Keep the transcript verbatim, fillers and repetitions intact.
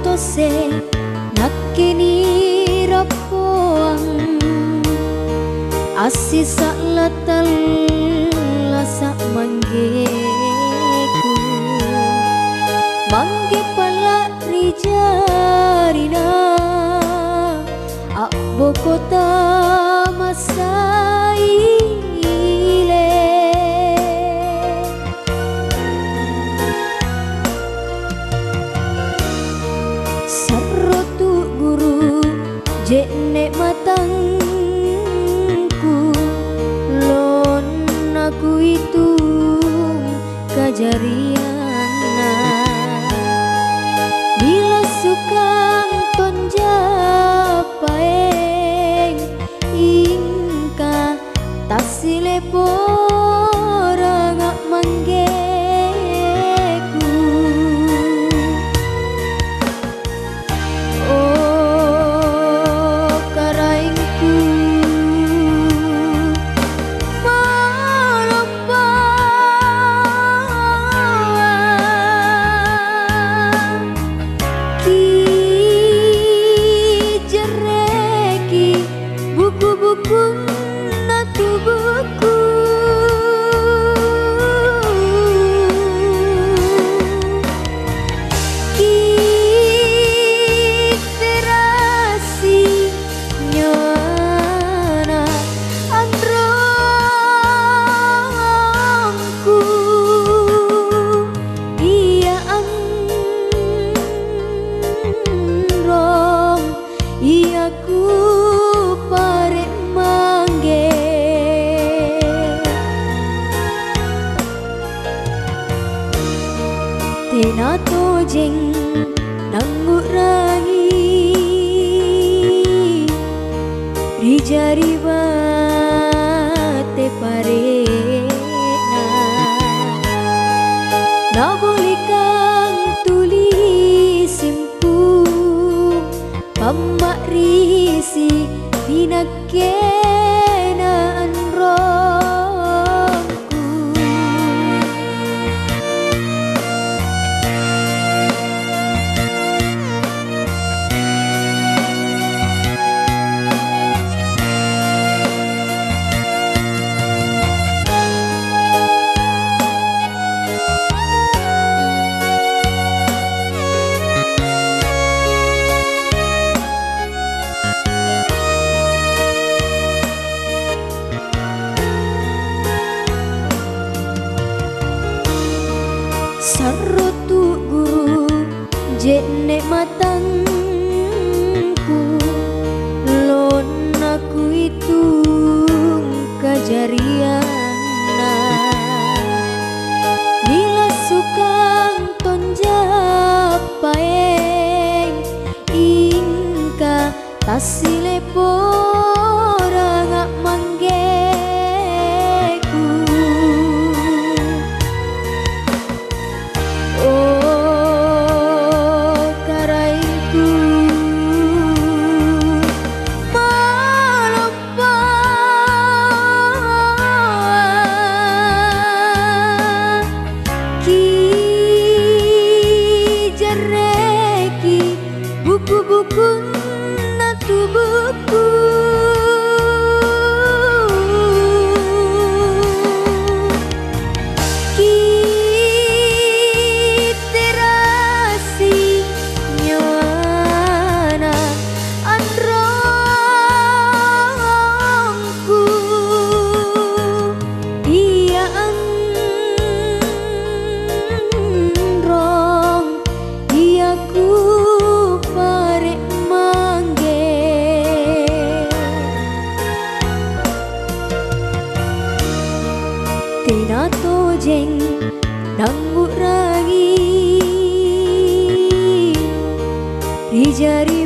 tosse nakke nirappoang, assisa'la' tallasa' manggeku. Mangge pala' ri jarina, a'boko tamasaile. Sarro tu'guru' je'ne' matangku, lonna kuitung kajarianna. Nilassukang tonja paeng, ingka tassileporanga' manggeku. O karaengku, maloppa kijarreki buku-bukunna tubuku. Kiperasi nyawana anrongku, ia anrong ia kupare' mangge. Tena tojeng nangngu'rangi ri jari bate pare'na. Nabulikang tuli simpung pamma'risi ri nakkena anrongku. Sarro tu'guru' je'ne' matangku, lonna kuitung kajarianna. Nilassukang tonja paeng, ingka tassileporanga' manggeku. O karaengku, maloppa kijarreki buku-bukunna tubuku. Kiterasi nyawana anrongku, ia anrong ia kupare' mangge. Tena tojeng nangngu'rangi ri jari